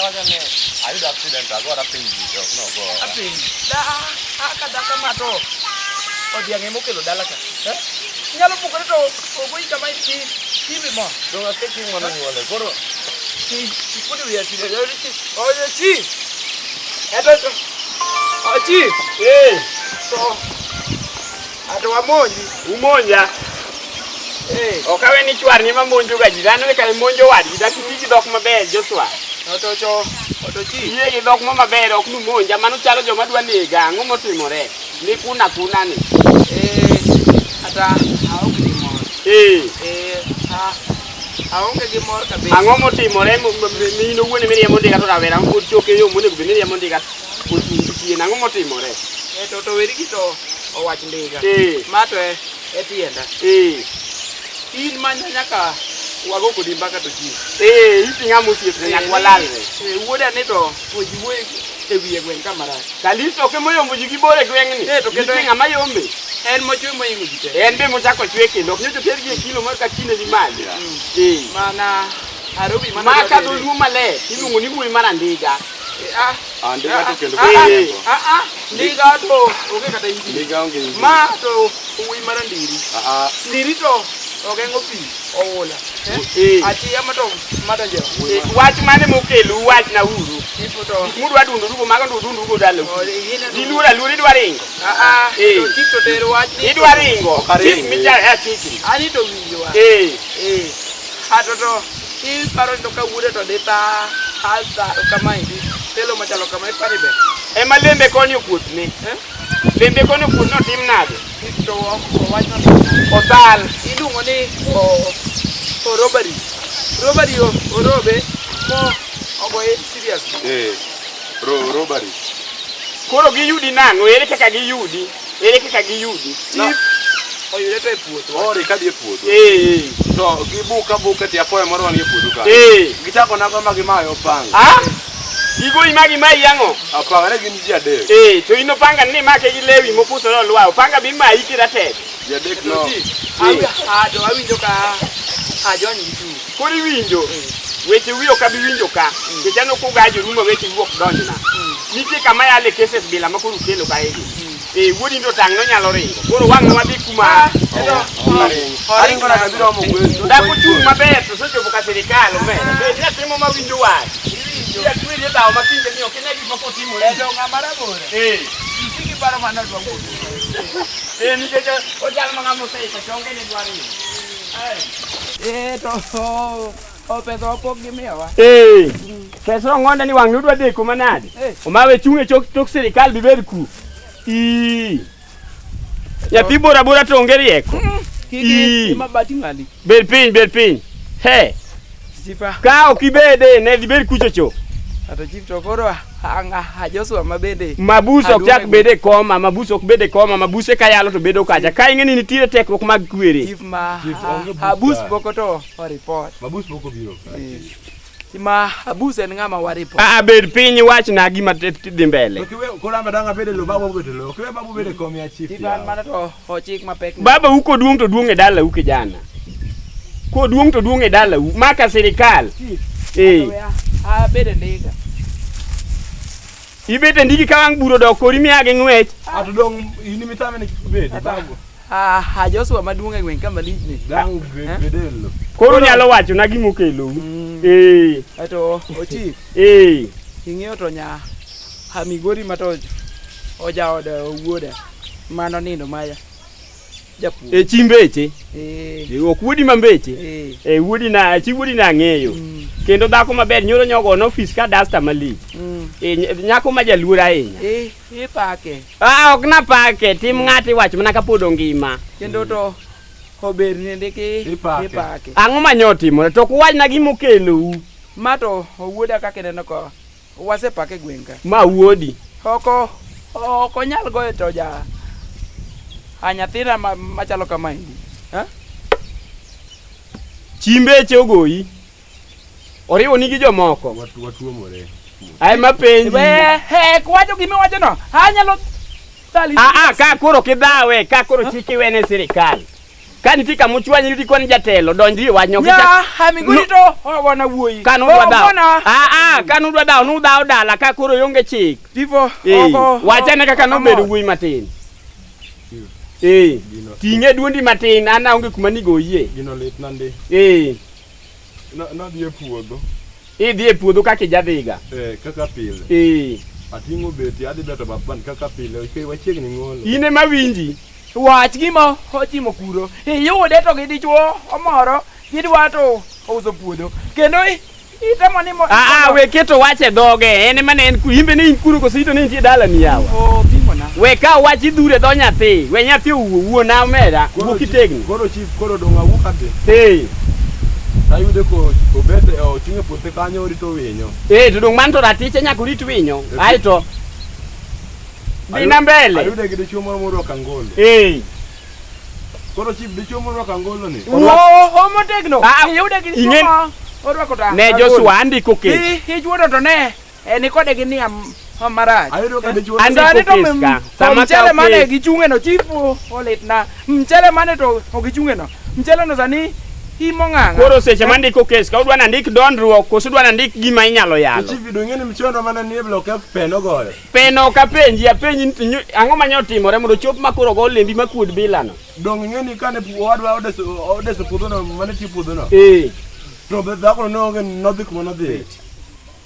Awacho ni ayudo accident agora piny ji ok nogora. Apiny. Da aka dhako ma to odiang' ema okelo dala ka. Eh? Nyalo pukore to ogoyi kama ti tibi mo. Dong akia chieng' mane onyuole. Koro Ti ikundi wiya sire. Oye chi. Eto to. O chi. Eh, To ato wamonji. umonja. Eh. Ok awe ni chwarni ema monjo ga ji. Dhano eka monjo wadgi. Dak iti gi dhok maber Joshua. To to to chi. Yie gi dhok mo maber ok numonja. Mano chalo joma dwa nega. Ang'o motimore? Ni kuna kuna ni. Eh. Ata aonge gi mor. Eh. Eh. Ah. Aonge gi mor kabisa. Ang'o motimore mi in owuon miriembo ndiga to rawera ma pod choke yo monego bed ni riembo ndiga ochung' gi chien. Ang'o motimore? Eh, to to weri gi to owach ndiga. Eh. Ma to e e tienda. Eh. In ma nyaka wago kodi mbaka to ji. Eh, iti ng'ama osiepne nyaka walalre. Eh, wuoda ni to puonj wuoyo e wiye gweng' ka marach. Kalisto ok ema oyombo ji gi bor e gweng'ni. Eh, to kendo Nitie ng'ama yombe. En mochwe mohingo ji te. En be mochako chwe kendo ok nyocha oter gi e kilo mar ka kinde ni malo. Eh. Mana Arobi mana Ma ka dwa dholuo maler iluongo ni wuoyi mar andiga. Eh, ah, Ah, ndiga to kendo ah, ah, riembo. ah, ah, ndiga to onge kata injini. Ndiga onge injini. Ma to wuoyi mar andiri. Ah, ah. Ndiri to ogeng'o pi oula. Eh? Eh. Achiya ma to madonjo. Eh, Wach mane mokelo uwachna uru. Tipo to Gik mudwa dundorugo mago ndudundugo dalau. Oh, ineno- Diluor aluora idwa ringo. Ah, ah, Eh. to chik to ter wach ni Idwa ringo. Ok aringi. Chik micha e chikni. ani to winjwa. Eh. Eh. Ato to iparo ni to ka wuode to dhi tha tha kamaendi telo machalo kama iparo ber. Ema lembe koni okuotne. Eh? Lembe koni okuotne otim nade? To owach no Othal. iluongo ni o o robbery. Robbery o orobe mo ogoye seriously. Eh. Robbery. Koro giyudi nang'o? Ere kaka giyudi? Ere kaka giyudi? Chief oyude to e puothwa. Ori kadhi e puodho. Eh. To gibuka buka ti apoya moro wan gi e puodho kanyo. Eh. Gichako nago ma gimayo opanga. Ah? Gigoyi ma gimayi ang'o? Opanga ne gin ji adek. Eh, to in opanga ni make gi lewi mopusore olwa. Opanga bi mayi kiratego. Ji adek To no. chief, ah, to awinjo ka ajony gi tuo. Koro iwinjo. Weche wi ok abi winjo ka. Nikech an ok ugajo rumo weche wi ok donjna. Nitie kama yale cases bila ma koro ukelo kaegi. Eh, wuodi to tang' nonyalo ringo. Koro wang' nwadhi kuma Aringo na kabiro omo gwen. Dhako chung' maber to osechopo ka sirikal omera. Bed nyathi ma winjo wach. Jakweri e dhawo ma kinde ni ok ine gik moko timore. E to ng'ama rabora. Eh. Isiki paro mana dwa wuok. Eh, nikech ochal ma ng'ama oseiko chonge ne dwa ringo. Eh, to o pesa pok gimiyowa. Eh. Pesa ong'onda ni wang' nudwa deko manade. Eh. Omawe chung' e chok tok sirikal bibed ku. Ii. Nyathi bora bora to onge rieko. Kiki Ii. mabati ng'ani. Bed piny, bed piny. He, Chifa. ka ok ibede ne dibed kuchocho. Ato chief to koro anga a Joshua ma bende. Mabus ok Aduong' chak e bed e koma, mabus ok bed e koma, mabuse ka yalo to bedo kacha. Ka ing'e ni nitiere tekruok mag kwere. Chief ma Chief, onge bus abus ka. pok to o report. Mabus pok obiro ka. Ma abus en ng'ama wa report. Aa, bed piny iwachna gima dhi mbele. To kiwe koro ambe dang' abed e lowo babu obet e lowo. Kiwe babu obed e kom ya chief. Chief an mana to ochik mapek. ni. Baba u koduong' to duong' e dalau kijana. Koduong' to duong' e dalau. Maka sirikal. Chief. Eh. Abed e ndiga. Ibet e ndigi ka wang' buro dok kori miya gi ng'wech. Ato dong' in mitame ni kik obedi. Babu. Ah, a Joshua maduong' e gweng' kama lich ni. Dang' bed e lowo. Koro nyalo wachona gima okelou. Eh, Ato o chief eh. ing'eyo to nya a Migori ma to ojaod wuoda mano nindo maya japur. E chi mbeche. Eh, Eh, Ok wuodi ma mbeche. eh. Eh, wuodi na chi wuodi na ang'eyo. Kendo dhako maber nyoro nyogo no ofis ka dasta malich. Eh, nyako ma jaluor ahinya. Eh, ipake. Ah, ok napake, tim ng'ato iwacho mana kapod ongima. Kendo to ober nende ki Ipake. ipake. Ang'o ma nyotimore? To ok uwachna gima okelou. Ma to owuoda kaka ineno ko wasepake e gweng' ka. Ma wuodi. Oko ok onyal goyo to ja a nyathina machalo kamaendi. Ha? Chi mbeche ogoyi. Oriwo ni gi jomoko. Watuomore. Ai ma penji. We he kwacho gima iwacho no. Anyalo thali. Ah ah, ka koro kidhawe, ka koro chik iwene sirikal. Ka nitie kama ochwanyi to ikoni jatelo donjri e wachno. Nya Migori to ogona wuoyi. Ka nudwa dhawo. Ogona. Ah ah, ka nudwa dhawo nudhawo dala ka koro ionge chik. Tifo. Eh, Oko. wachane kaka nobedo wuoyi matin. Eh, Gino- ting'e duondi matin, an aonge kuma nigoyie. Gino litna ndi. Eh, Nadhi e puodho. idhi e puodho kaka ijadhiga. Eh, kaka pile. Eh, Ating'o beti adhi beto bath ban kaka pile. Nikech wachiegni ng'olo. in ema winji. Wach gima otimo kuro. Iyude to gi dichuo omoro gidwa to ouso puodho. Kendo itemo ni mo. Ah ah, we keto wach e dhoge. En ema ne en ku, in be ne in kuro koso ito ne intie dalani yawa. Oh, pimona. We ka wach idhure e dho nyathi. We nyathi owuo, wuo na omera. Koro Wuo chief- kitegno. Koro chief koro dong' awuok adhi. Eh, Tayude ko obet e ochung' e puothe kanyo orito winyo. eh, to dong' man to ratiche nyaka orit winyo. Aeto dhi na mbele. Ayude gi dichuo moro morwako angolo. Eh. Koro chief dichuo morwako angolo ni. Wuo omotegno. Ah, Iyude gi dichuo ing'e- ma orwako ta. Ne Joshua andiko kes. Ichuodo to ne en kode gi nia marach. Ayudo ka dichuo Andiko Sani to kes ka. to Sama mchele kawo mane kes. gichung'e no chief olitna. Mchele mane to ok gichung'e no. Mchele no sani imo ng'ang'a. Koro seche mandiko kes ka udwa nandik dondruok koso udwa nandik gima inyalo To yalo. chief dong' ing'e ni mchele mana nie block F pen ogoyo. Peno ok apenji, apenji ni to ang'o manya otimore mondo chop ma koro go lembi makuod bilano. Dong' ing'e ni kane owadwa odeso puodhono mane tiyo puodhono. Eh, To be dhakono ne onge nodhi kuma nodhiye.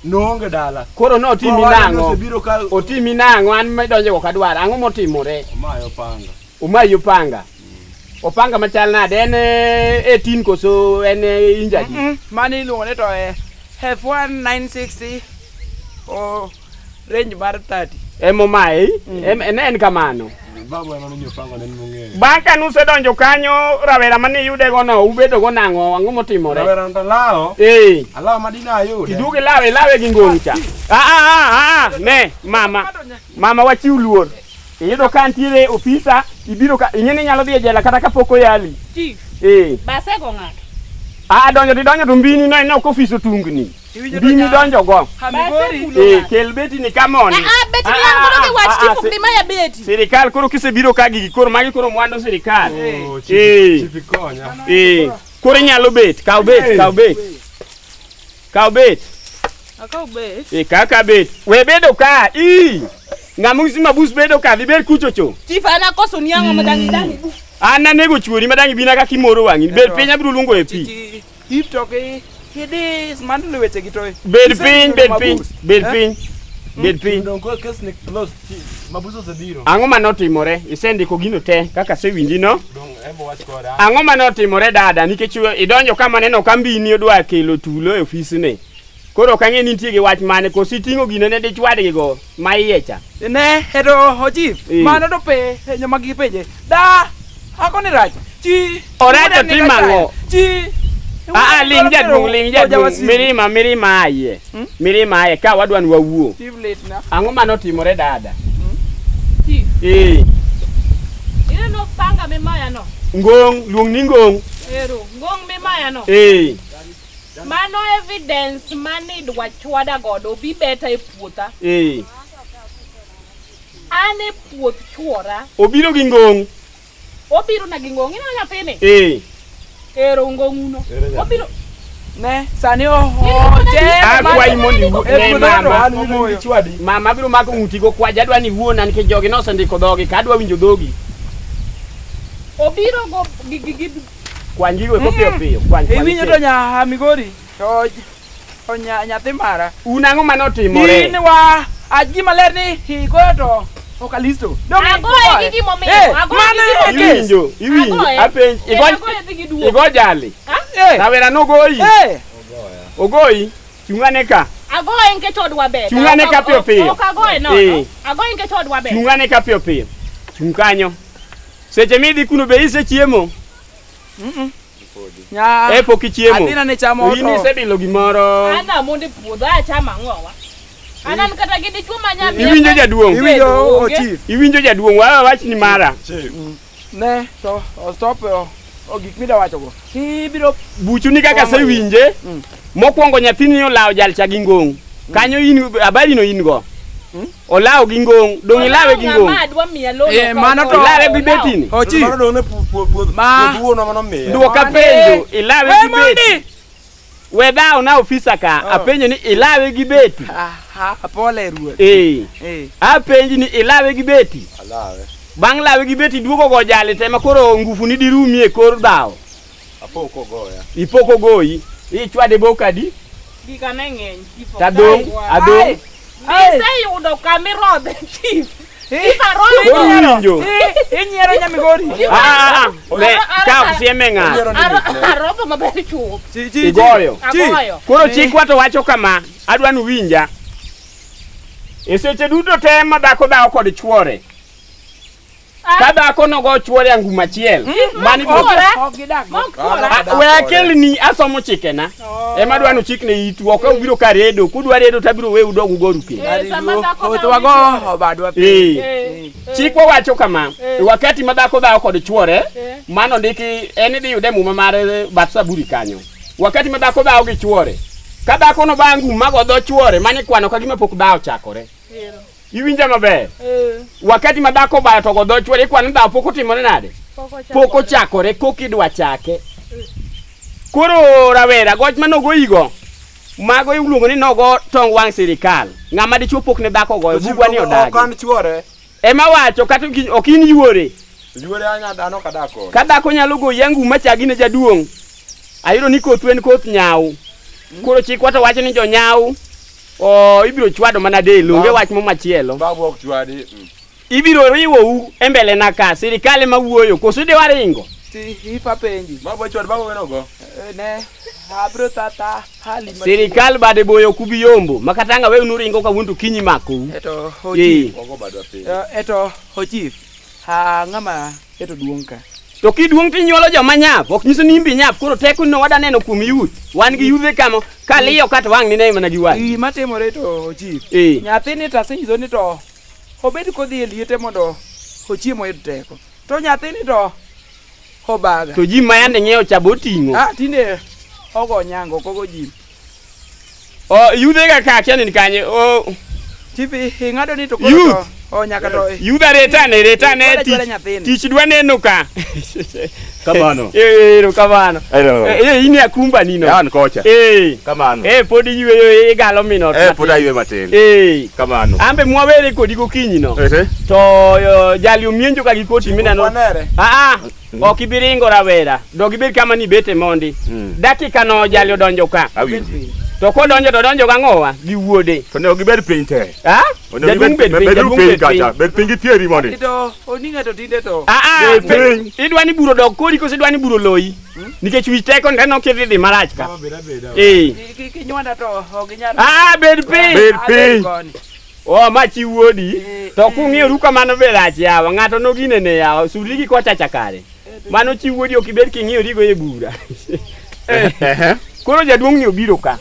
Noonge dala. koro notimi Owadwa nang'o? Osebiro ka Otimi nang'o? An midonjo ok adwar. Ang'o motimore? omayo panga. Omayi opanga. Opanga machal nade? En 18 koso en inch adi? Mano iluongo ni to F1 960 o range mar 30. Emomayi? Ne en kamano. Babu ema nonyiewo panga ne en mong'eyo. Bang' ka nusedonjo kanyo, rawera mane iyudego no, ubedogo nang'o? Ang'o motimore? Rawera to alawo. Eh. Alawo madina ayude. Iduogo ilawe, ilawe gi ngong' cha. Ah, ah, ah, ah, ne, mama. Mama wachiw luor. Iyudo ka nitiere ofisa, ibiro ka, ing'e ni inyalo dhi e jela kata kapok oyali. Chief, Eh. basego ng'ato. Ah, donjo tidonjo to mbini no ineno ka ofis otungni. Iwinjo to Mbini nya- donjo go. Hamigori. Basekulo Eh, ng'ato. kel beti ni kamoni. Ah, beti ni an godo gi wach chief ok dimaya beti. Sirikal koro kisebiro ka gigi koro magi koro mwandu sirikal. Oh, Eh. chief ikonya. Eh, koro inyalo bet, kaw bet, kaw bet. Kaw bet. Akaw bet. Eh, kaka bet. We bedo ka. Ii. Ng'ama usi mabus bedo ka, dhi bed kuchocho. Chief an akoso ni ang'o ma dang' dang' ibu. An anego chuori ma dang' ibina kaka imoro wang'i. Bed piny abiro luongo e pi. Chi hip to ki idhi mandlo weche gi to. Bed piny, bed piny, bed piny. Bed piny. Dong' koro kes ni close chief. Mabus osebiro. Ang'o mane otimore? Isendiko gino te kaka asewinji no? Dong' embo wach koda. Ang'o mane otimore dada? Nikech idonjo kama neno ka mbini odwa kelo tulo e ofisne. Koro ok ang'e ni nitie gi wach mane koso iting'o gino ne dichwadgi go ma iye cha. Ne eto o chief. Eh. Mano to pe penjo ma gipenje. Da ako ni rach. Chi Orach wuoda ni otimo kachaye. ang'o? Chi Ah, ah, ling jaduong', ling jaduong'. Ojawasigu. Mirima, mirima aye. Hmm? Mirima aye ka wadwa ni wawuo. Chief litna. Ang'o mane otimore dada? Chief, Eh, ineno panga mimaya no. ngong', luong ni ngong'. Ero, ngong' mimaya no. Eh, Mano evidence mane idwa chwada godo obi beta e puotha. eh. An e puoth chuora. Obiro gi ngong'. Obiro na gi ngong'. Ineno nyathini? Eh. Ero ngong'uno. Ere nyathi. Obiro Ne sani o o Akwayi mondo iwuo. E Ne puodho to mama. An iluongo ni chwadi. Mama biro mako ng'uti go kwaja adwa ni iwuona nikech jogi nosendiko dhogi ka adwa winjo dhogi. obiro go gi gi gi Kwany gigo eko piyo piyo. Kwany. kwany Iwinjo piyo. to nya Migori to o nyathi mara. Un ang'o mane otimore? In wa ach gima ler ni igoyo to Okalisto. Dong' Agoye gi gimomiyo. Eh, Agoye mano gi e gimomiyo. kes. Iwinjo, iwinjo. Agoye. Apenj, Kendo igo agoye dhi gi duogo. igo jali. Eh, Rawera nogoyi. eh. Ogoyi. Chung'ane ka. Agoye nikech odwa beta. Chung'ane ka piyo piyo. Ok agoye nono. Eh. Agoye nikech odwa beta. Chung'ane ka piyo piyo. Chung' kanyo. Seche midhi kuno be isechiemo? Nya. Eh, pok ichiemo. Athina ne chamo In to. isebilo gimoro. An amondo e puodho achamo ang'owa. An an kata gi dichuo ma nyamiya. Iwinjo jaduong'? Iwinjo o Onge. chief. Iwinjo jaduong' wawe wach ni mara. Chief. Ne to o stop o o gik mida wacho go. Ibiro Buchu ni kaka asewinje. Mokwongo nyathini olawo jal cha gi ngong'. Kanyo in habari no in go. Olawo gi ngong', dong' ilawe gi ngong'. Ng'ama dwa miya loan. Eh, mano to- Ilawe gi betini. O chief. Mano dong' ne puodho. Ma- Wuonwa mano miye. Duoka Mondi. penjo, ilawe We gi beti. mondi. We dhawo na ofisa ka, Oh. apenjo ni ilawe gi beti. Aha, pole ruoth. Eh. Eh. Apenji ni ilawe gi beti. Alawe. Bang' lawe gi beti duogo go jali te ma koro ngufu ni dirumi e kor dhawo. Apo kogoya. Ipoko goyi. Ichwade bokadi. Gika ne ng'eny. Chief, ok Tadong', dai. adong'. Iseyudo kamirodhe chief. Eh. Koro winjo. Eh, inyiero nyamigori. Ah, ah, ah. Le, ka ok sieme ng'ato. Onyiero ni mitne. Arodho maber chuth. Chi chi. Igoyo. Agoyo. Koro chikwa to wacho kama, adwa nuwinja. E seche duto te ma dhako dhawo kod chuore, ka dhako nogo chuore angum achiel, mano ibiro Ora. Ok gidak. Mok kuora. Ah, we akelni asomo chikena. Ema adwa nuchikne itu, ok ubiro ka redo, kudwa redo to abiro weu dog ugoru kendo. Eh, sama dhako Oth dhawo wago obadwa piny. Eh. Eh, Chikwa wacho kama, Eh. wakati ma dhako dhawo kod chuore, Eh. mano ndiki en idhi yude e muma mar bath saburi kanyo. Wakati ma dhako dhawo gi chuore, ka dhako no ba ngum mago dho chuore, mano ikwano ka gima pok dhawo ochakore. Ero. Iwinja maber? Eh, Wakati ma dhako obayo to go dho chuore, ikwano ni dhawo pok otimore nade? pok ochakore. Pok ochakore, koka idwa chake. Koro rawera, goch manogoyigo, mago iluongo ni nogo tong wang' sirikal. Ng'ama dichuo pok ne dhako ogoyo, bugwa ni Ok odagi. an chuore. Ema wacho kata ok in yuore. Yuore anya dhano ok adak kode. Ka dhako nyalo goyi angum machagi ne jaduong', ayudo ni kothu en koth nyau. Koro chikwa to wacho ni jonyau o ibiro chwado mana del, onge wach mo machielo. Babu ok chwadi. Ibiro riwou e mbele na ka, sirikal ema wuoyo, koso idwa ringo? Chi ifa penji. Babu chwadi babu wenogo. Eh, Ne abro tata hali ma. Sirikal bade boyo ok ubi yombo, ma kata ang' aweu nuringo kawuono to kiny imakou. Eto o chief. Eh. Ogo badwa piny. Eh, Eto o chief. Ha ng'ama eto duong' ka. To kiduong' tinyuolo joma nyap, ok nyiso ni in be inyap, koro teko no wada neno kuom youth. Wan gi yudhe kama, kaliyo ka to wang' nine mana gi wang'i. Gima timore to o chief. Eh. Nyathini to asenyiso ni to obed kodhi e liete mondo ochiem oyud teko. To nyathini to obaga. To ji ma yande ng'iewo cha be oting'o. Ah, tinde ogo nyango, ok ogo jim. O yudhe ga ka akia ni kanye. O Chief, ing'ado ni to koro Youth. to o nyaka to yudha retane retane Chwala, chwala tich nyathini. tich dwa neno ka. Kamano. Ero kamano. Ero. Eh in e akumba ni no. An kocha. Eh. Kamano. Eh pod iyweyo igalo min ot. Eh, pod aywe matin. Eh. Kamano. Ambe mwawere kodi gokinyi no. Ese? To jali omienjo ka gi koti mineno. Wanere. Ah ah. Ok ibi ringo rawera. Dog ibed kama ni bete mondi. Dakika no jali odonjo ka. Awinji. To kodonjo to donjo gang'owa gi wuode. To onego gibed piny te. Ha? Onego Jaduong' bed piny, beduru jaduong' piny bed piny. kacha. Bed piny gi pieri mondi. To oning'a to tinde to Ah, ah, Bed piny. idwa ni buro dog kodi koso idwa ni buro loyi? Nikech wich teko neno kidhi dhi marach ka. Mama bed abeda. Eh. Kinywanda to ok inyal. Ah, bed piny. Bed piny. Koni. Oh, ma chi wuodi. Eh, To kung'iyoru kamano be rach yawa. Ng'ato noginene yawa. Sudri gi kocha cha kare. Mano chi wuodi ok ibed king'iyorigo e bura. Eh. Ehe. Koro jaduong' ni obiro ka.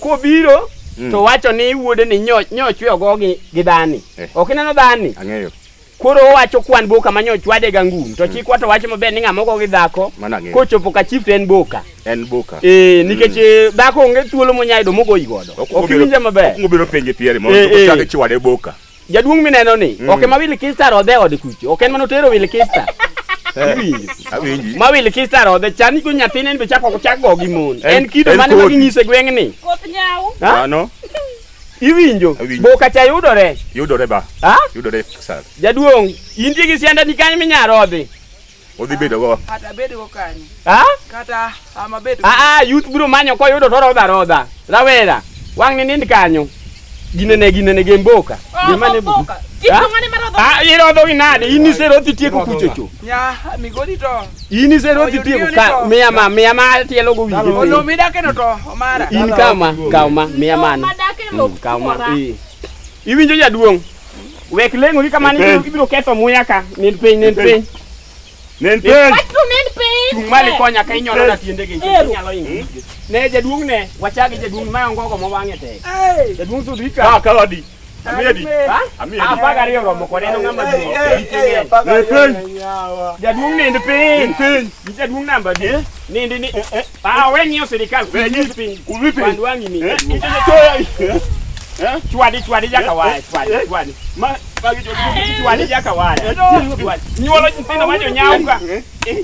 Kobiro to wacho ni wuode ni nyochwe ogo gi dhani. Eh. Ok ineno dhani? Ang'eyo. Koro owacho kwan boka ma nyochwade ga ngum. To chikwa to wacho maber ni ng'ama ogo gi dhako Mano ang'eyo. kochopo ka chief to en boka. En boka. Eh, nikech dhako onge thuolo monya yudo mogoyi godo. Ok iwinja maber. Okuongo biro penje pieri mondo Eh, eh. ochak chwade boka. Jaduong' mineno ni, ok ema Wilkista rodhe e ode kucho. Ok en manotero Wilkista. Iwinjo? Awinji. Ma Wilkista rodhe, chani ko nyathine en be chako chak go gi mon. En- En kido en mane ma kodhi. ginyise gweng'ni? Koth nyau. Ha? Mano Iwinjo? Awinjo. Boka cha yudore. yudore ba. Ha? Yudore sar. Jaduong', intie gi sianda ni kanyo minya rodhi. Odhi bedo go. Kata bed go kanyo. Ha? Kata ama bed. Ah, ah, youth biro manyo koyudo to rodha rodha. Rawera, wang' ni nind kanyo. Ginene ginene gem boka. Gima ne boka. Chief Ha? to ng'ane marodho. Ah, irodho gi nade? In iserodhi tieko kuchocho. Nya migori to. In iserodhi Oyud tieko ni ka to- miya ma miya ma tielo go wigi. Olo midake no to omara. In kaw ma, kaw ma, miya mano. Madake lok Kaw ma. kuora. eh. Iwinjo jaduong'? Wek leng'ori kamano Piny. ibiro ketho muya ka. Nind piny, nind piny. Nen piny. Wach to nind piny. Chung' malo ikonya ka inyono na tiendegi. Ero. Inyalo hingo. Ne jaduong' ne, wachagi jaduong' ma ongogo mowang'e tek. Hey. Jaduong' sudri ka. Ka ka adi. Amiedi. Ha? Amiedi. Apar gariyo oromo kode en ng'ama duong'. Nen piny. Jaduong' nind piny. Nen piny. Gi jaduong' namba adi? Nindi ni. Ah, we ng'iyo sirikal. We ng'iyo piny. Umi piny. Pand wang'i ni. Eh? jaduong'. Eh? Chwadi chwadi jaka waya, chwadi chwadi. Ma chwadi jaka waya. Chwadi. Nyuolo nyithindo ma jonyaw ka.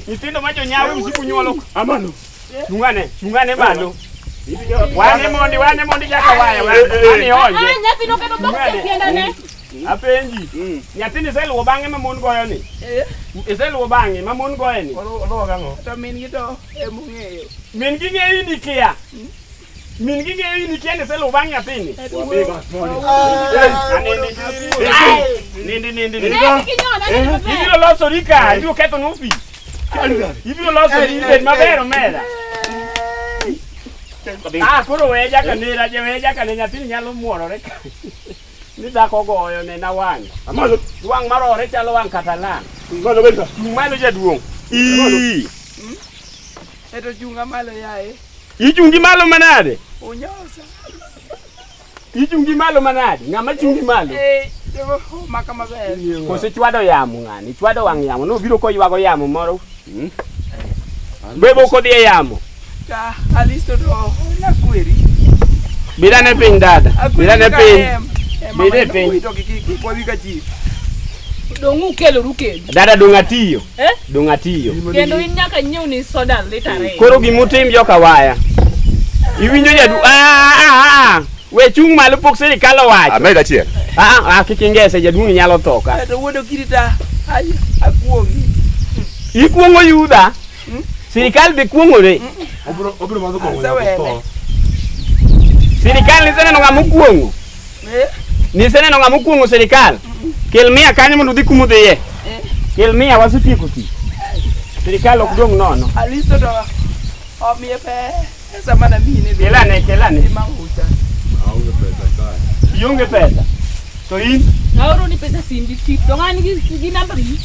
Nyithindo ma jonyaw usiku nyuolo. Amano. Chung'ane, chung'ane malo. Wane mondi, wane mondi jaka waya. Wane onje. Ah, nyathi noketo box e tiendane. Apenji. Nyathini iseluwo bang'e ma mon goyo ni. Iseluwo bang'e ma mon goye ni. Oluwo gang'o? To min gi to emong'eyo. Min gi ng'eyi ni kia. Min gi ng'eyi ni kia ni iseluwo bang' nyathini. Anindi. Nindi nindi nindi. Ne kinyona ni maber. Ibiro losori ka, ibiro ketho ne ofis. Ibiro losori bed maber omera. Ah, koro we jaka nera, we jaka ne nyathini nyalo muorore ka. Ni dhako goyo nena wang'. Amalo. Wang' marore chalo wang' katalang'. Malo bed ka. Chung' malo jaduong'. Ii. Eto chunga malo yaye. Ichungi malo manade? Unyosa. Ichungi malo manade? Ng'ama chungi malo? Eh, to maka maber. Kose chwado yamo ng'ani, chwado wang' yamo. Nobiro koywago yamo moro. Bebo kodhi e yamo. Ta alisto to nakweri. Bidane piny dada. Bidane piny. Bide piny. To kik wadhi ka chief. Dong' ukeloru kendo. Dada dong' atiyo. Eh? Dong' atiyo. Kendo in nyaka inyiew ni soda lita ariyo. Koro gimutim joka waya. Iwinjo jadu. Ah, ah, ah. We chung' malo pok sirikal owacho. Amed achiel. Ah, ah, kik ingese jaduong' inyalo tho ka. To wuod Okiri ta ay akuong'i. Ikuong'o yudha. Sirikal be kuong'ore. Obiro obiro madho kong'o nyaka Asewene. otho. Sirikal niseneno ng'ama okuong'o. Eh? Niseneno ng'ama okuong'o sirikal. Kel mia kanyo mondo udhi kumudhiye. Eh. Kel mia wasetieko tich. Sirikal ok dong' nono. Alisto to omiye pesa mana mine dhi. Kelane, kelane. Dhi maucha. Aonge pesa kae. Ionge pesa. To in Aoro ni pesa simbi chief. Dong' an gi gi namba ni.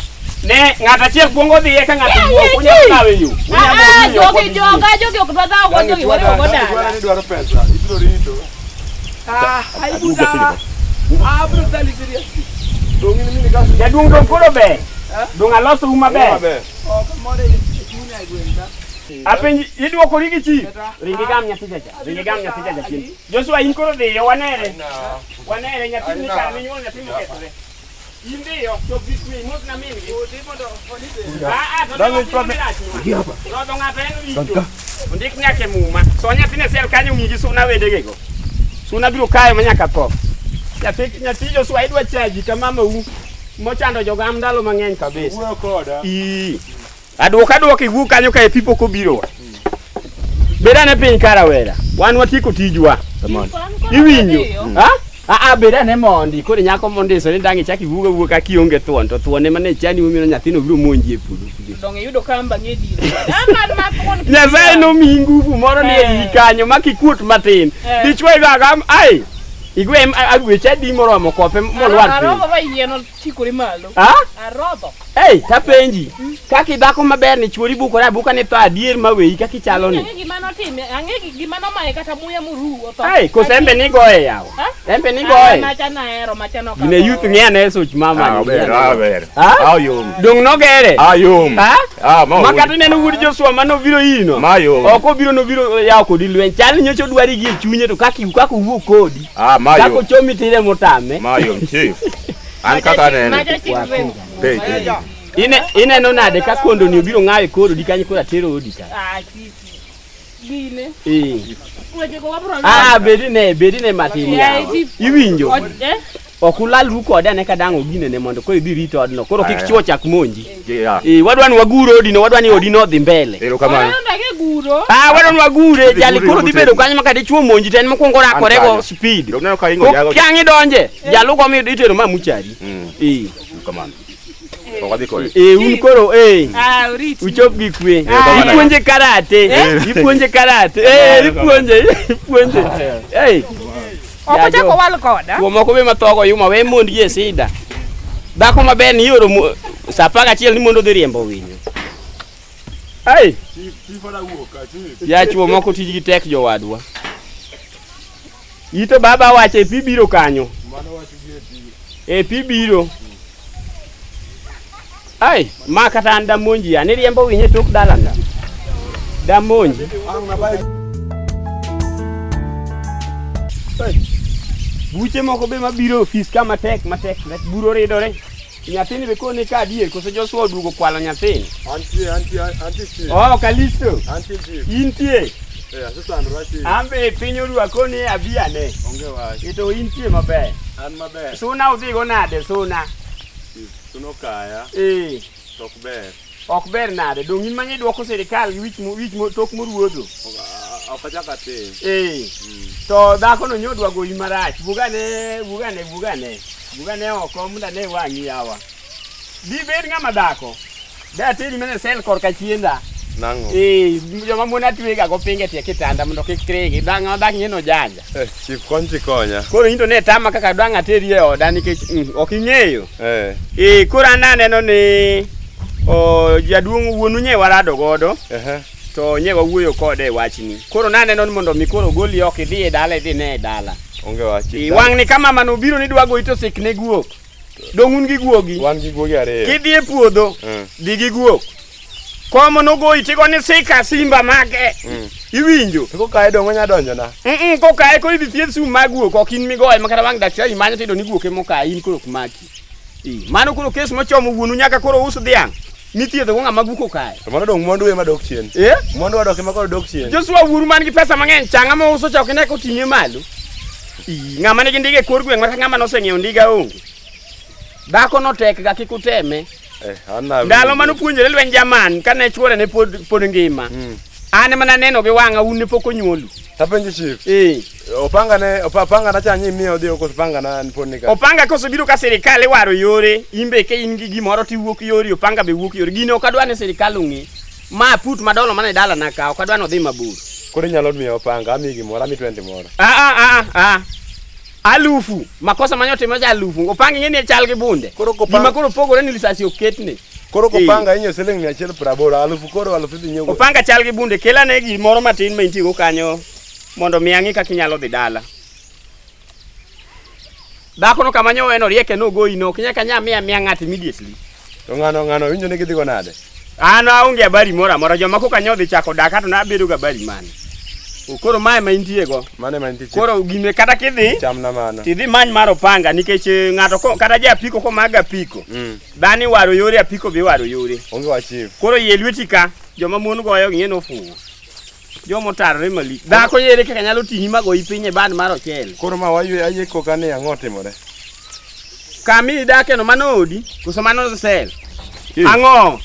ne ng'ato achiel kuongo dhi eka ng'ato Yeah, wuok yeah, unyalo chief. kawe yo. Ah, ah, Unyalo jogi joga jogi ok dwa dhawo go jogi wariwo go dala. Ni dwaro pesa. Ibiro rito. Ah, ai buta. Ah, brutally serious. Dong' in mini kasi. Jaduong' dong' koro ber. Eh? Dong' alosou maber. Maber. Ok more e chunya e gweng' ka. Apenji idwokori gi chief. Kata- Ringi gam nyathi chacha. Ringi gam nyathi chacha chien. Joshua in koro dhiyo wanere. Wanere nyathi ni kar minyuol nyathi mokethore. In dhiyo chop gi kwe imos na min gi. Odi mondo onise. Ah, ah, to Dang' ne ichwade. rach. Rodho ng'ato en richo. Ondik nyaka e muma. So nyathi ne sel kanyo ng'i gi suna wedegego. Suna biro kayo ma nyaka tho. Nyathi nyathi Joshua idwa chaji ka mamau mochando jogam ndalo mang'eny kabisa. Wuoyo koda. Ii. Aduok aduok iwuok kanyo ka e pi pok obiro. Bed ane piny ka rawera. Wan watieko tijwa. Iwinjo? Ha? Ah, ah, bed ane mondi. Koro nyako mondisore ni dang' ichak iwuog awuoga ka kionge thuon to thuon ema ne chani momiyo nyathino biro monji e puodho. Dong' iyudo kamba ng'e diro. Ah, man ma thuon. Nyasaye nomiyi nguvu moro ni e iyi kanyo ma kikuot matin. Eh. Dichwo igo ai. Igwe agweche adi moromo kope molwar piny. Arodho ba yien ochikore malo. Ha? Arodho. Ei, tapenji. Kaka idhako maber ni chuori bukore abuka ni tho adier ma weyi kaka ichalo ni. Ang'e gima notime, ang'e gima nomaye kata muya moru otho. Ei, koso embe nigoye yawa. Ha? Embe Ah, nigoye. macha nahero, macha nok Gine youth ng'i ane such mama Ah, ni. ber, ah, ber. Ha? Ah, yom. Dong' nogere. Ah, yom. Ha? Ah, ma. Ma kata ineno wuod Joshua manobiro ino. Ma yom. Ok obiro nobiro yawo kodi lweny. Chal ni nyocha odwari gi e chunye to kaka kaka owuok kodi. Ah, ma Kaka yom. ochomi tire motame. Ma yom, chief. An kaka anene. Macha chik rem. Pej, pej. Ine ineno nade ka kondo ni obiro ng'awe kor odi kanyo koro atero odi ka. Ah, kiki. Gine. Eh. Weche go wabro Ah, bedine, bedine matin Yeah, yawa. chief. Iwinjo? Eh? Ok ulalru kode ane ka dang' oginene mondo koro idhi rit odno. Koro kik Aya. chuo chak monji. Yeah. Eh, wadwa ni wagur odino, wadwa ni odino odhi mbele. Erokamano. Oyo ndage guro. Ah, wadwa ni wagure, Idhi jali gure, koro dhi gure. bedo kanyo ma ka dichuo monji to en mokwongo rakore An go kanyo. speed. Dong' neno ka ingo jago. Kiang' idonje, jalugo mi itero ma muchari. Eh. Erokamano. Ok wadhi kode. Eh, un koro eh. Ah, oriti. Uchop gi kwe. Erokamano. Ipuonje karate. Eh. Ipuonje karate. Eh, ipuonje, ipuonje. Eh. Ok Ya, ochako jo. wal koda. Chuo moko be mathogo yuma we mond gi e sida. Dhako maber ni ioro sa 11 ni mondo odhi riembo winyo. Ai, Chief, chief oda wuok ka chief. ya chuo moko tijgi tek jowadwa. Ito baba wacho e pi biro kanyo. Mano wach gi e pi. E pi biro. Ai, ma kata an damonji ya, niriembo winyo e tok dalana. Damonji. Ang' nabaye. Buche moko be mabiro e ofis ka matek matek, matek buro ridore. Nyathini be kone ka adier koso Joshua oduogo kwalo nyathini. Antie, antie, antie chief. Oh, Kalisto. Antie chief. Intie. Eh, asesandora chief. An be piny orwa koni abi ane. Onge wach. E to intie maber. An maber. Suna udhigo nade suna? Chief, suno kaya Eh, to ok ber. ok ber nade? Dong' in manye dwoko sirikal gi wich mo- wich mo- tok moruodho. Ok ok achak atim. Eh. To dhako no nyodwa goyi marach. Bugane, bugane, bugane. Bugane oko mondo ane wang'i yawa. Dibed ng'ama dhako. Da ateri mana e sel korka chienda. Nang'o? Eh, joma mon atwega go pinge tie kitanda mondo kik ringi. Dhang'o dak ng'eno janja. Eh, chief kony tikonya. Koro in to ne tama kaka dwang' ateri e oda nikech ok ing'eyo. Eh, Eh, koro an aneno ni o, jaduong' wuonu nye warado godo ehe. to nye wawuoyo kode e wachni. Koro naneno ni mondo mi koro goli oko idhi e dala idhi ne e dala. Onge wach. Chief. Eh, wang'ni ka mama no biro ni dwa goyi to sikne guok. Dong' un gi guogi. Wan gi guogi ariyo. Kidhi e puodho, dhi gi guok. Komo nogoyi tigo ni sika simba make. Iwinjo? To kokaye dong' onya donjona. Mm kokaye koro idhi thiedh sum mag guok ok in migoye ma kata wang' daktari manyo tiyudo ni guok ema okaye in koro ok maki. Eh, mano koro kes mochomo wuonu nyaka koro us dhiang' mithiedho go ng'ama guok okayo. To mano dong' mwandu ema dok chien. Eh? Mwandu wadok ema koro dok chien. Joshua wuoru man gi pesa mang'eny cha ng'ama uso cha ok ine koting'e malo. Ii, ng'ama nigi ndiga e kor gweng' maka ng'ama noseng'iewo ndiga onge. Dhako no tek ga kik uteme. Eh, an na. Ndalo mane opuonjore lweny Jaman kane chuore ne pod pod ngima. An ema naneno gi wang'a un ne pok onyuolu. Tapenjo chief. Eh. Opanga ne opanga na cha nyi miyo odhi koso opanga na pod ni ka. Opanga kosebiro ka sirikal iwaro yore, in be ka in gi gimoro tiwuok yori, opanga be wuok yori. Gini ok adwa ni sirikal ong'e. Ma put madolo mana e dalana ka, ok adwa ni odhi mabor. Koro inyalo miyo opanga, amiyi gimoro, amiyi 20 moro. Ah, ah, ah, ah. Alufu, makosa mane otimo cha alufu. Opanga ing'e ni chal gi bunde. Koro kopang- Gima koro pogore ni lisasi ok ketne. Koro kopanga inyiewo siling 180, alufu koro alufu idhi nyiewo. Opanga chal gi bunde, kel ane gimoro matin ma intie go kanyo mondo mi ang'i kaka inyalo dhi dala. Dhako no kama nyowe no rieke nogoyi no, ok inyal kanya miya miya ng'ato immediately. To ng'ano ng'ano winjo ni gidhi go nade? An aonge habari moro amora, joma koka nyodhi chako dak to nabedo gi habari mane. O, Koro mae ma intie go. Mano ema nitie chief. Koro gime kata kidhi Chamna mano. tidhi many mar opanga nikech ng'ato ko, kata ja apiko komak apiko dhano iwaro yore apiko be iwaro yore. Onge wach chief. Koro yie lweti ka joma mon goyo ging'e ni ofuwo. Joma otarore malich. Dhako yere kaka nyalo ting'i magoyi piny e band mar ochele. Koro ma waywe ayie koka ni ang'o timore. Kama idake no mano odi koso mano sel. Ang'o?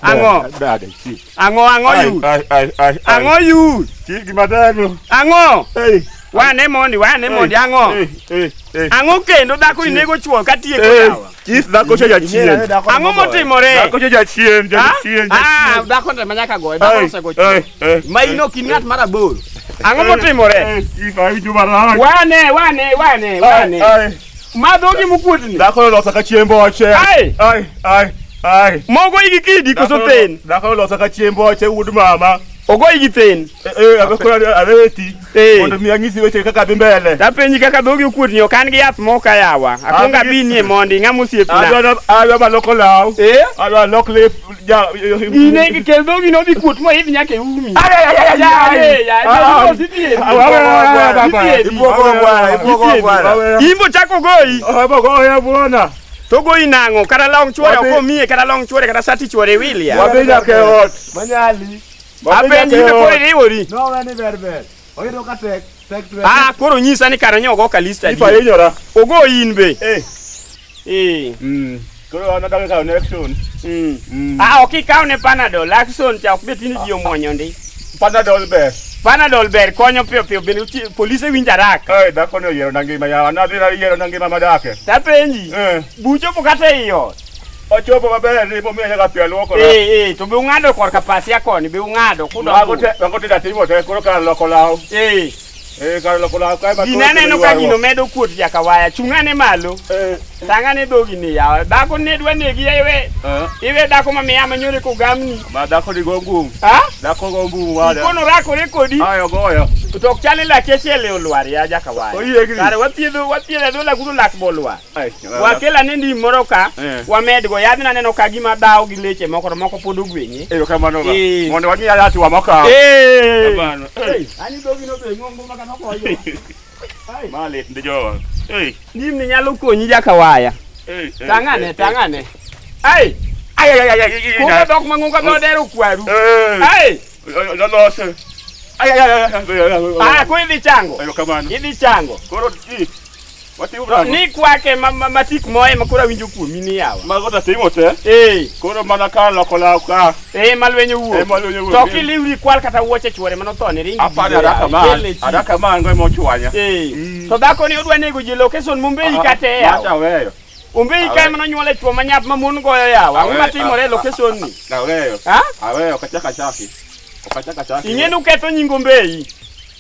Ang'o? Dada, chief. Ang'o ang'o yud? Ai, ai, ai, ai. Ang'o yud? Chief gima teko. Ang'o? Ei. Wane mondi, wane mondi ang'o? Ei, ei, ei. Ang'o kendo dhako inego chuo ka tieko Ei, yawa? Chief dhako cha jachien. Ang'o motimore? Dhako cha jachien, Ah? jachien, Ah, jachien. dhako to ema nyaka goye, dhako Ai, osego chuo. ai, ai. Ma in ok in ng'at mar aboro. Ang'o motimore? Ei, Chief awinjo marach. Wane, wane, wane, wane. Ai, Ma dhogi mokuotni. Dhako olosa ka chiemb oche. Ai. Ai, ai, ai. Mogoyi gi kidi koso then? Dhako olosa ka chiemb oche wuod mama. Ogoyi gi then. Eh, eh, akoro areti. Eh. Mondo mi anyisi weche kaka dhi mbele. Tapenji kaka dhogi okuotni ok an gi yath moka yawa. Akwongo An gi- abinie mondi ng'ama osiepna. Adwa adwa maloko law. Eh? Adwa lok lep ja. Gine kel dhogi nodhi kuot moidh nyaka e umi. Ai, ai, ai, ai, Ya, ai. eh, ya, Ai. dhogi osithiedhi. Ai, ai, ai, Ibuogo bwana, ibuogo bwana. Imbo chako goyi. Obogoya bwana. To goyi nang'o? Kata long chuore Wadhi- ok omiye, kata long chuore, kata sati chuore William. Wadhi nyaka e ot. Manyali. Wadhi Apenji nyaka e be koro ot. iriwori. No weni ber ber. Oyudo ka tek tek to. Ah, koro nyisa ni kara nyogo Kalista. Ifa hinyora. Ogoyi in be. Eh. Eh. Koro an adwa kawo ne action. Ah, ok ikaw ne Panadol. Action cha ok beti ni ji omuonyo ndi. Panadol ber. Panadol ber konyo piyo piyo bende polise winjo haraka. Eh, dhako ni oyiero na ngima yawa. Nadhi nayiero na ngima madake. Tapenji. Eh. Buchopo kata ei ot. Ochopo maber ni momiya nyaka pi aluokora. Eh, eh, to be ung'ado korka pasia koni, be ung'ado Mago kudok. te, mago te datimo te, koro kar loko law. Eh, Eh, kar loko law kae ma gini koro aneno kelo ka gino ywaruok. medo kuot jaka waya. Chung' ane malo. Eh, Tang'ane dhogi ni yawa. Dhako ne dwa negi iwe. eh, Iwe dhako ma miya manyore kogamni. ma dhako ni go ngum. Ha? Dhako go mbum wada. Kono rakore kodi. Ai, ogoyo. To ok chal ni laki achiel e olwar ya jaka waya. Oyiegni. Kare wathiedho wathiedho adhola kuro lak bolwar. Ai, Wakel ane ndim moro ka, Eh. wamedgo. Yadhno aneno ka gima dhawo gi leche moko to moko pod ogwenye. Erokamano ba. Eh. Mondo wang'i yath wa mokawo. Eh. Kamano. Eh. Ani dhogi no be ng'ongo ma kata ok oywa. Ma lit ndi jowa. Ei. Nim ni nyalo konyi jakawaya. Ei. Tang'ane, tang'ane. Ai, Ai ai ai ai. kunga dhok mang'ongo dho dero kwaru. Eh. Ai, Lose. Ai ai ai ai. ah, ko idhi chango. Erokamano. Idhi chango. Koro i. Watimo nang'o? Ni kwake ma, ma, matik moye ma koro awinjo kuomi ni yawa. Mago to timo te. Eh, Koro mana ka loko law ka. eh malwenyo wuok. Eh, malwenyo wuok. To kiliwri kwal kata wuoche chuore manotho ni ringi. Apani araka man. Araka man go emochwanya. Eh. Mm. To dhako ni odwa nego ji location Mumbei kata e Macha yawa. aweyo. Mumbei ka ema nonyuole chuo manyap ma mon goyo yawa. Ang'o Awe- matimore e location ni? Aweyo. Ha? Aweyo ok achak achaki. Ok achak achaki. Ing'e ni uketho nying Ombei.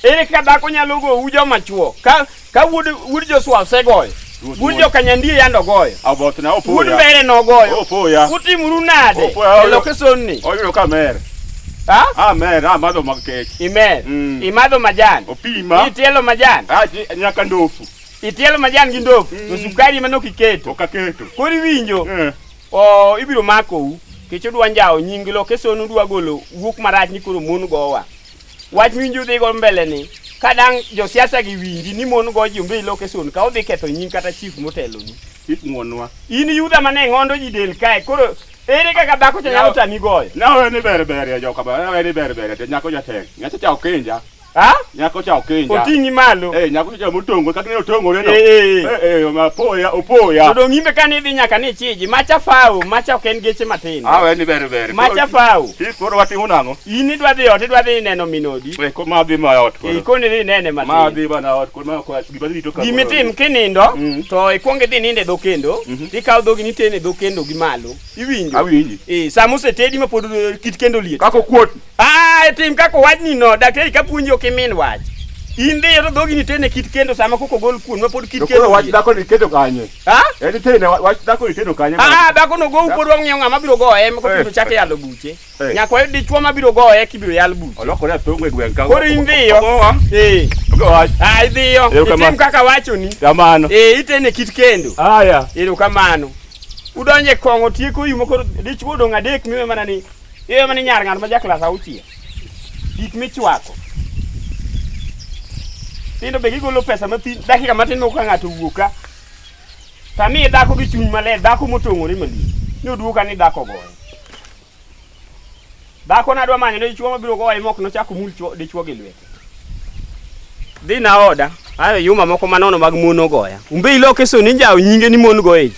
Ere kaka dhako nyalo gou joma chuo? Ka ka wuod wuod Joshua osegoyo. Ruoth Wuod wuon. Jokanyandie yande ogoyo. Abothna Wuod opoya. Mbere nogoyo. Opoya. Utimuru nade Opoya. e location ni? Oyudo ka mer. Ha? Amer, amadho mag kech. Imer. Mm. Imadho majan. Opima. Itielo majan. Ah, nyaka ndofu. Itielo majan gi ndofu. To sukari ema nok iketo. Ok aketo. Koro iwinjo. Eh. O ibiro makou. Kech odwa njawo nying location udwa golo wuok marach ni koro mon gowa. Wach miwinjo dhi go mbele ni ka dang' josiasa gi winji ni mon go ji Ombei location ka odhi ketho nying kata chief moteloni. Kik ng'wonwa. In yudha mane ng'ondo ji del kae koro ere kaka dhako cha nyalo tami goyo? Nawe ni ber ber ya joka ba. Nawe ni ber ber ya nyako jatek. Nyacha cha okinja. Ha? Nyako cha okinja. Oting'i malo. Eh, nyako cha motongo kaka ne otongore no. Eh, eh, eh. Eh, eh, ma poya, opoya. To dong' imbe kane idhi nyaka ni ichiji macha fawo macha ok en geche matindo. Awe ni ber ber. Macha fawo. Kik koro watimo nang'o? In idwa dhi ot idwa dhi neno min odi. Eh, ko ma dhi ma ot koro. Ikoni dhi nene Ma matin. dhi mana ot koro ma ko gima dhi rito ka. Gimitim kinindo Mm. to ikwong idhi nindo e dho kendo Mhm. tikawo dhogi niteno e dho kendo gi malo. Iwinjo? Awinji. Eh, sama osetedi ma pod kit kendo liet. Kako kuot. Ah, tim kaka owachni no, daktari ka puonji ok imin wach. In dhiyo to dhogi niteno e kit kendo sama koko ogol kuon ma pod kit To kendo koro wach liet. dhako ni keto kanye? Ha? En itene wach dhako ni tedo kanye? Ah, dhako no gou pod wang'iyo ng'ama biro goye ma Eh. kopiro chako yalo buche. Eh. Nyaka wayud dichuo ma biro goye kibiro yal buche. Olokore athongo e gweng' ka. Koro in dhiyo. Ogowa. Eh. Ogowa. Ah, idhiyo. Erokamano. Itim kaka wachoni. Kamano. Eh, itene kit kendo. Aya. Erokamano. Udonje e kong'o tieko yumo koro dichuo odong' adek miwe mana ni iwe mana ni nyar ng'at ma ja klas auchiel. Gik michwako. Tindo be gigolo pesa mathin dakika matin moko ka ng'ato owuok ka. Tamiye dhako gi chuny maler, dhako motong'ore malich. Ni oduoka ni dhako ogoye. Dhako nadwa manyo ne dichuo mabiro goye mok nochako mul chuo dichuo gi lwete. Dhi na oda. Ayo yuma moko manono mag mon ogoya. Umbei loke so ninjawo nyinge ni mon goye ji.